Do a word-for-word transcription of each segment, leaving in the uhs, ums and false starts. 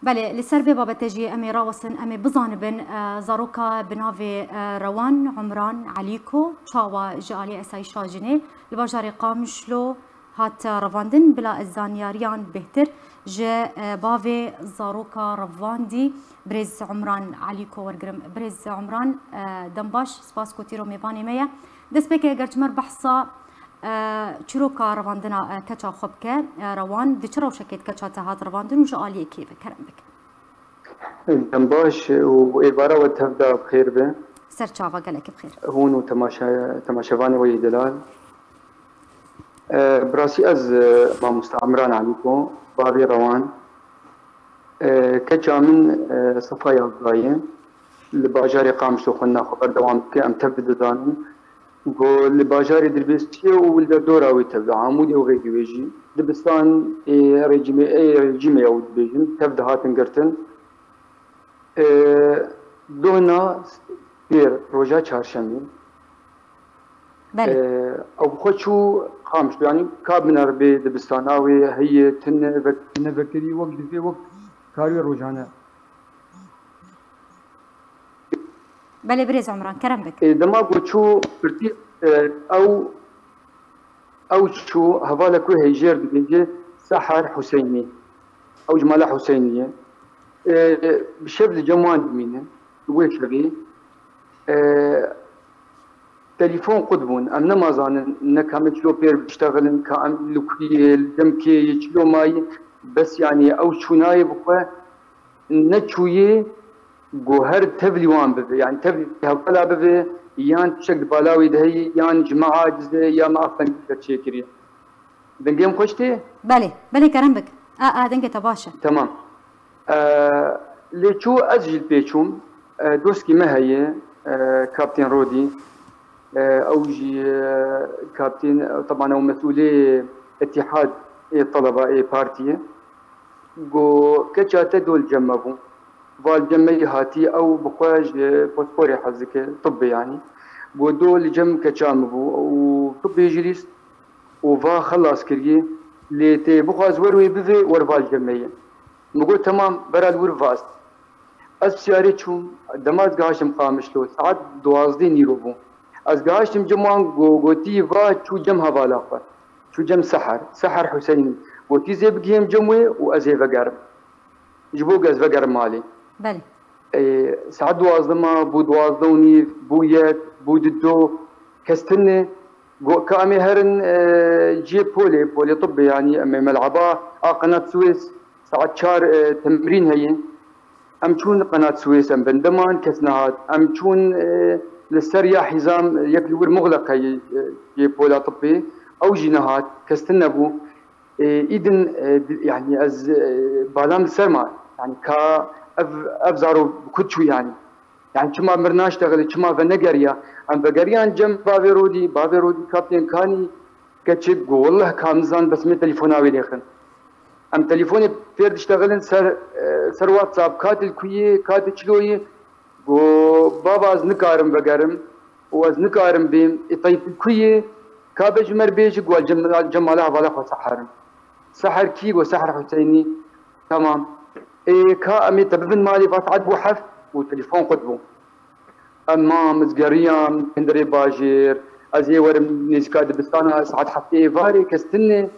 Belê, li ser vê babetê jî em ê rawestin, em ê bizanibin, e, zaroka bi navê, e, Rewan Umran Elîko çawa ji alî Esayîşa Jinê li bajarê Qamişlo hat revandin. Bila ez zanyariyan bêhtir ji, e, bavê zaroka revandî birêz Umran Elîko wergirim. Birêz Umran, e, dem baş, spas ku tîro mêvanê me ye. Destpêkê eger çimer behsa E, çîroka revandina, e, keça xwe bike, e, Rewan, di çi rewşekê di keça te hat revandin û ji aliyê kê ve? Kerem bike. Dem baş û êvara we tev de bi xêr be. Ser çava, gelekî bi xêr. Hûn û temaşe-, temaşevanê we yê delal. E, bi rastî ez, e, mamosta Emran Elîko, bavê Rewan. E, keça min, e, Sefa Yazda ye. Li bajarê Qamişlo xwendina xwe berdewam dike, em tev dizanin. Ku li bajarê Dirbêsiyê û li derdora wê tev de Amûdê û Rêdîwê jî dibistan ê rejîmê, ê rejîmê ew dibêjin, tev dihatin girtin. E, Dohna pêr roja çarşemê. Belê. E, ew bi xwe çû Qamişlo, yanî ka bineribê dibistana wê heye, tune, vek-, tune vekirî, wek divê, wek karê rojane. Belê birêz Umran, kerem bik. Ê, dema ku çû pirtî, e, ew, ew çû hevalek wê heyjêr dibêje Seher Huseynî. Ew ji mala Huseynî ye. Ê, bi şev li cem wan dimîne. Wê şevê, e, telefon qut bûn. Em nemazanin ne ka me çilo pêr biştexilin, ka em li ku yê, li cem kê yê, çilo mayî. Bes yanî ew çûnayê bi xwe neçûyê ku her tevlî wan bibe, yanî tevlî hevala bibe, yan tiştek di bala wê de heye, yan ji me aciz e, ya me astengî ser çêkiriye. Dengê min xweş tê? Belê, belê, kerem bik. A, a, dengê te baş e. Tamam. E, Lê çû ez jî li pê çûm. E, dostkî me heye, e, Kaptên Rodî. E, ew jî, e, kaptên, e, teban ew mesûlê Îtîhad ê Teleba ê Partiyê. Got, keça te do li cem me bû. Va li cem me yî hatî, ew bi xwe ji posporê hez dike, tibbê yanî. Got, do li cem keça min bû û tibbê jî lîst û va xelas kiriye. Lê tê bixwaz wer wê bivê, wer va li cem me yê. Min got, temam, bera li wir va ez. Ez siyarê çûm, dema ez gihiştim Qamişlo, saet duwazdeh nîro bû. Ez gihiştim cem wan, go-, gotî va çû cem hevala xwe. Çû cem Seher, Seher Huseynî. Gotî zê bigihêm cem wê û ez ê vegerim. Ji bo ku ez vegerim malê. Belê. Ê, saet duwazdeh ma, bû duwazdeh û nîv, bû yek, bû dido. Kes tune. Go-, ka em ê herin, e, cihê polê, polê tibbê, yanî em ê mel'eba a Qenat Swês. Saet çar, e, temrîn heye. Em çûn Qenat Swês, em bin deman, kes nehat. Em çûn, e, li ser ya hîzam, e, yek li wir muxleq heye, e, yê pola tibbê. Ew jî nehat, kes tune bû. E, îdin, e, di-, yanî ez, e, balam li ser ma. Yanî ka ev, ev zaro bi ku çû yanî. Yanî çima mir naştexile, çima venegeriya? Em vegeriyan cem bavê Rodî, bavê Rodî Kaptên Kanî, keçik, got, "Wallah ka em nizanin, bes me telefona wê lêxin." Em telefonê pêr diştexilin ser, e, ser WhatsApp, "Ka tu li ku yî, ka tu çilo yî?" Got, "Baba, ez nikarim vegerim û ez nikarim bêm. Ê, teyb tu li ku yî? Ka be ji me re bêjî, got, cem-, cem mala hevala xwe Seher im." "Seher kî?" Got, "Seher Huseynî." "Tamam. Ê, ka em ê te bibin malê?" Va saet bû heft û telefon qut bû. Em mam, ez geriyan, hundirê bajêr, ez ê werim nêzîka dibistana, saet heftê êvarê, kes tune,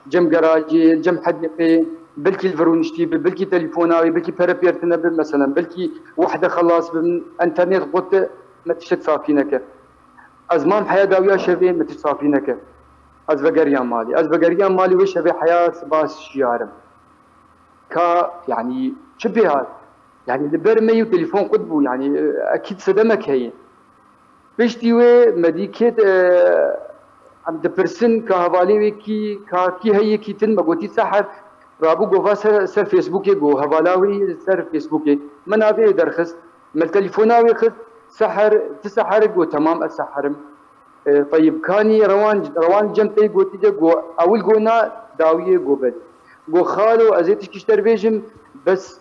cem gerajê, cem hedîqê, belkî li vir rûniştî be, belkî telefona wê, belkî pere pêr tune be, meselen, belkî wehde xelas be, enternet qut, me tiştek safî neke. Ez mam heya dawiya şevê, me tişt safî neke. Ez vegeriyan malê. Ez vegeriyan malê wê şevê heya sibas şiyar im. Ka, yanî, çi pê hat? Yanî, li ber me yî telefon qut bû, yanî, e, ekîd sedemek heye. Piştî wê me dî kêt, e, em dipirsin ka hevalê wê kî, ka kî heye kî tin, me gotî Seher, rabû gova ser, ser Facebookê, go hevala wê ser Facebookê. Me navê wê derxist, me li telefona wê xist, Seher, tu Seher? Go, temam, ez Seher im. E, Teyib Kanî Rewan, Rewan cem te yî gotî de, go ewil go na, dawiyê go belê. Go, xalo, ez ê tişkî ji te re bêjim, bes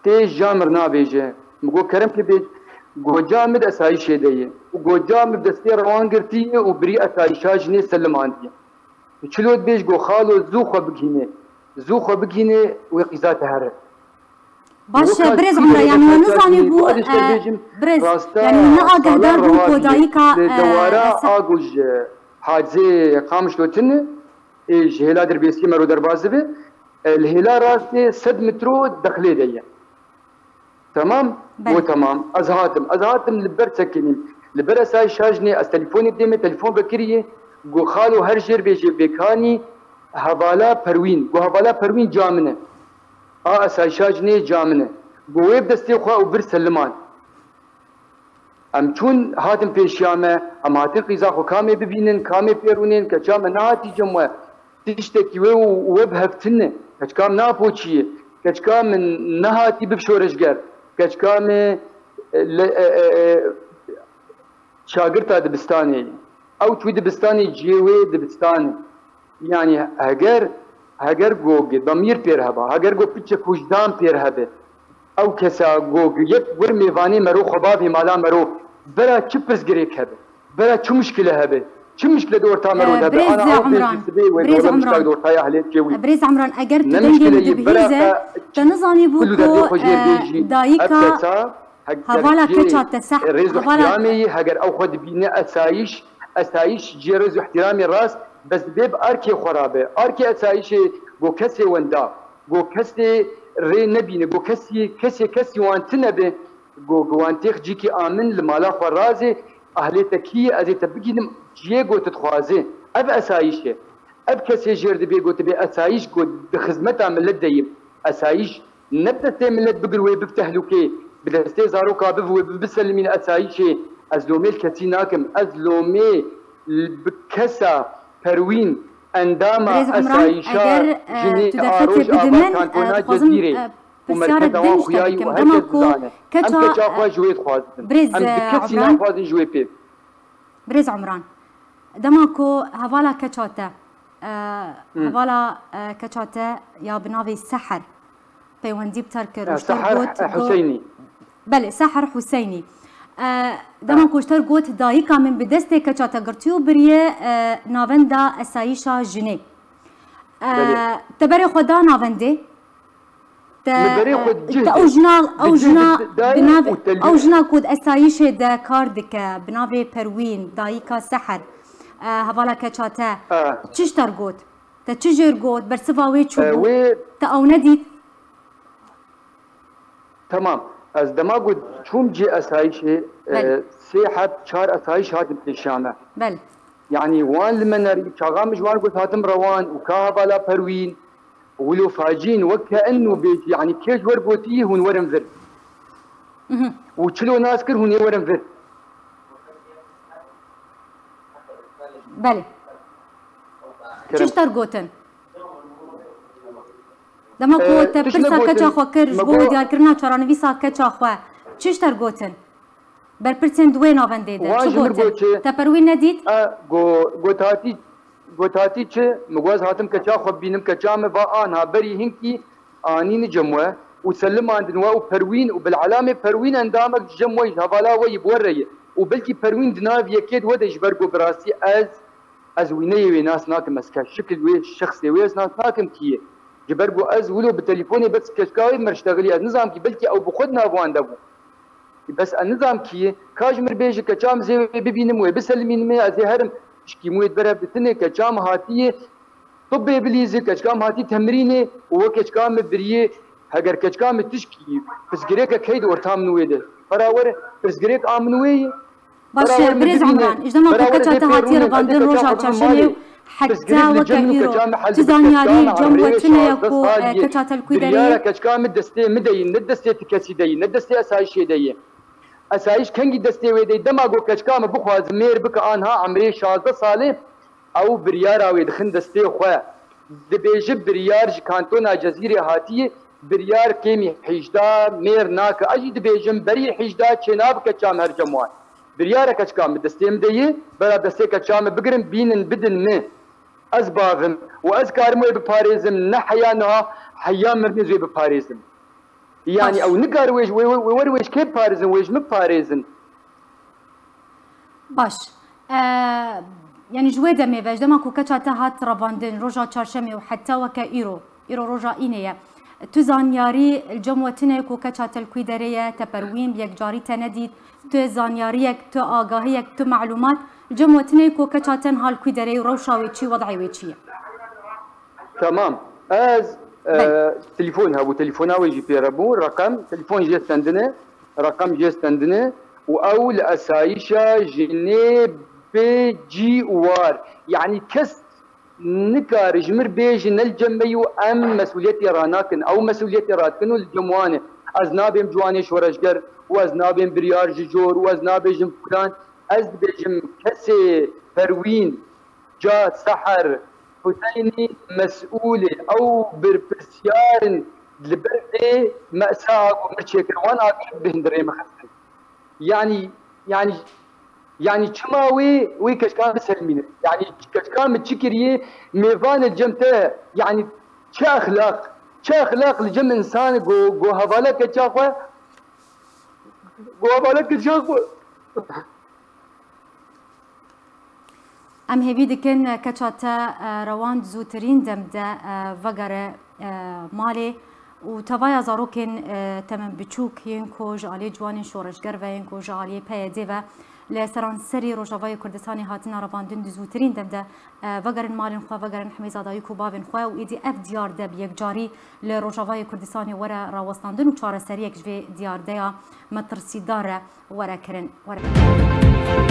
tê ja mir nabêje. Min got, kerem ke bêj. Go, ca min di esayîşê de ye. Û go, ca min bi destê Rewan girtiye û birî esayîşa jinê selimandiye. Tu çilo dibêj? Go, xalo, zû xwe bigihîne. Zû xwe bigihîne, wê qîza te here. Baş e, birêz Umra, yanî we nizanî bû, e, birêz, yanî we ne agehdar bû ku dayika, e, dewara e, sa- a ku ji Hacê Qamişlo tine, ê ji hêla dirbêsiyê me ro derbas dibe, e, li hêla rastê sed metro dexlê de ye. Temam? Belê. Got, temam. Ez hatim. Ez hatim li ber sekinîm. Li ber esayîşa jinê ez telefonê dê me, telefon vekiriye. Got, xalo her jêr bêjê bêkanî hevala Perwîn. Got, hevala Perwîn ca min e. A esayîşa jinê ca min e. Got, wê bi destê xwe û vir seliman. Em çûn hatin pêşiya me, em hatin qîza xwe kamê bibînin, kamê pê rûnên, keça me nehatî cem we. Tiştekî wê û we bi hev tune. Keçika min napoçiyê. Keçika min nehatî bib şoreşger. Keçika min, e, le, e, e, e, şagirta dibistanê ye. Ew çû dibistanê, cihê wê dibistan e. Yanî heger, heger go demîr pêr heba, heger go piçek wijdan pêr hebe, ew kesa go yek wir mêvanê mero xwe bavê mala mero, bera çi pirsgirêk hebe, bera çi muşkile hebe, çi muşkile di orta mero de hebe, ana ew pêjî sibê wê dore muşkak di ortaya hilêt çê wî. Birêz Emran, eger tu dengê min dibihîze, te nizanî bû ku, e, dayika hevala keça te seh, hevala qiyamê yî, heger ew xwe dibîne esayîş, esayîş cihê rêz û ihtiramê rast, bes divê bi arkê xwe rabe. Arkê esayîşê go kesê wenda, go kesê rê nebîne, go kesî, kesê kesî wan tune be, go, go wan têx cîkî amin li mala xwe razê, ahlê te kî ye, ez ê te bigînim ciyê go tu dixwazê. Ev esayîş e. Ev kesê jêr dibê go tu bê esayîş, go di xizmeta milet de yî. Esayîş ne bi destê milet bigir wê bib tehlûkê, bi destê zaroka biv wê bi biselimîne esayîşê. Ez lomê li kesî nakim. Ez lomê li, bi kesa Perwîn, endama esayîşa jinê a Rojava, kantona Cezîrê û merkeza wan xuyayî û her kes dizane. Em keça xwe ji wê dixwazin. Em bi kesî naxwazin ji wê pê. Birêz Umran, dema ku hevala keça te, e, hevala, e, keça te ya bi navê Seher peywendî bi te kir û ji te got, e, Huseynî. Belê, Seher Huseynî. E, dema ku ji te got, dayika min bi destê keça te girtiye û biriye, e, navenda esayîşa jinê. E, te berê xwe da navendê? Te, e, te ew jina, ew jina bi nav, ew jina ku di esayîşê de kar dike, bi navê Perwîn, dayika Seher, e, hevala keça te, çi ji te re got? Te çi jê re got? Bersiva wê çi bû? Te ew nedît? Temam. Ez dema ku çûm cê esayîşê, e, sê heb, çar esayîş hatin pêşiya me. Belê. Yanî wan li me nerî, çaxa min ji wan got hatim rewan û ka hevala Perwîn, wilo facîn, wek ke enno bêjî, yanî kê ji wer gotî, hûn werin vir. Mhm. Û çilo nas kir, hûn ê werin vir. Belê. Çi ji te re gotin? Dema ku te pirsa keça xwe kir, ji bo diyarkirina çaranivîsa keça xwe, çi ji te re gotin? Berpirsên di wê navendê de çi gotin? Te Perwîn nedît? E, go-, got hatî, got hatî çi? Min got ez hatim keça xwe bibînim, keça min va anha berî hinkî anîne cem we û selimandin we û Perwîn û bilelamê Perwîn endamek ji cem we, ji hevala we yî bi we re ye. Û belkî Perwîn di nav yekê di we de, ji ber ku bi rastî ez, ez wîneyê wê nas nakim, ez ke şikil wê, şexsê wê ez nas nakim kî ye. Ji ber ku ez wilo bi telîfonê bes keşka wê merştexilî, ez nizam kî, belkî ew bi xwe di nav wan de bû. Bes ez nizam kî ye, ka ji mir bêje keça min zê wê bibînim, wê biselimînim, ez ê herim. Şikî min wê di ber hev ditinê, keça min hatiye, Tibê bilîzê keçika min hatî temrînê û we keçika min biriyê, heger keçika min tişkî pirsgirêkek heye di orta min û wê de. Bera were pirsgirêk a min û wê ye. Baş e, birêz Umran, ji dema ku keça te hatiye revandin roja çarşemê û heta weke îro, tu zanyarî cem we tune ye ku, e, keça te li ku derê ye? Biryara keçika min destê min de ye, ne destê ti kesî de ye, ne destê esayîşê de ye. Esayîş kengî destê wê de ye, dema ku keçika min bixwaze mêr bike anha emrê şazdeh salê, Ew biryara wê dixin destê xwe. Dibêje biryar ji kantona Cezîrê hatiye, biryar kêmî hîjda mêr nake. Ez jî dibêjim berî hîjda çênabe keça min her cem wan. Biryara keçika min destê min de ye, bera destê keça min bigirin, bînin, bidin min. Ez bavim û ez karim wê biparêzim, ne heya niha, heya mirinê ez wê biparêzim. Yanî ew nikare wê ji, wê, wê, wê were wê ji kê biparêzin, wê ji min biparêzin. Baş. E, yanî ji wê demê ve, ji dema ku keça te hat revandin, roja çarşemê û heta weke îro, îro roja înê ye. Tu zanyarî li cem we tune ku keça te li kwî derê ye, te perwîn bi yekcarî te nedît, tu zanyariyek, tu agahiyek, tu melumat li cem we tune ku keça te niha li kwî derê û rewşa wê çi, wed'ê wê çi ye? Tamam. Ez e, telefon hebû, telefona wê jî pê re bû, reqem, telefon jê stendine, reqem jê stendine û ew li esayîşa jinê bê cî û war. Yanî kes nikare ji mir bêje ne li cem me yî û em mesûliyetê ranakin. Ew mesûliyetê radikin û li cem wan e. Ez nabêm ciwanê şoreşger û ez nabêm biryar ji jor û ez nabêjim filan. Ez dibêjim kesê Perwîn Ca Seher Huseynî mesûl e. Ew berpirsiyar in li ber vê mesa ku mir çêkir. Wan agir bi hundirê min xistin. Yanî, yanî, yanî çima wê, wê keçika min selmîne? Yanî keçika min çi kiriye? Mêvanê cem te, yanî çi exlaq, çi exlaq li cem însan go, go hevala keça xwe, go hevala keça xwe. Em hêvî dikin keça te e, rewand zûtirîn dem de e, vegere e, malê û tevaya zarokên e, temen biçûk yên ku ji aliyê ciwanên şoreşger ve, yên ku ji aliyê P Y D ve li seranserî Rojavayê Kurdistanê hatine revandin di zûtirîn dem de e, vegerin malên xwe, vegerin himêza dayik û bavên xwe û êdî ev diyar de bi yekcarî li Rojavayê Kurdistanê were rawestandin û çareseriyek ji vê diyardeya metirsîdar re were kirin. Were.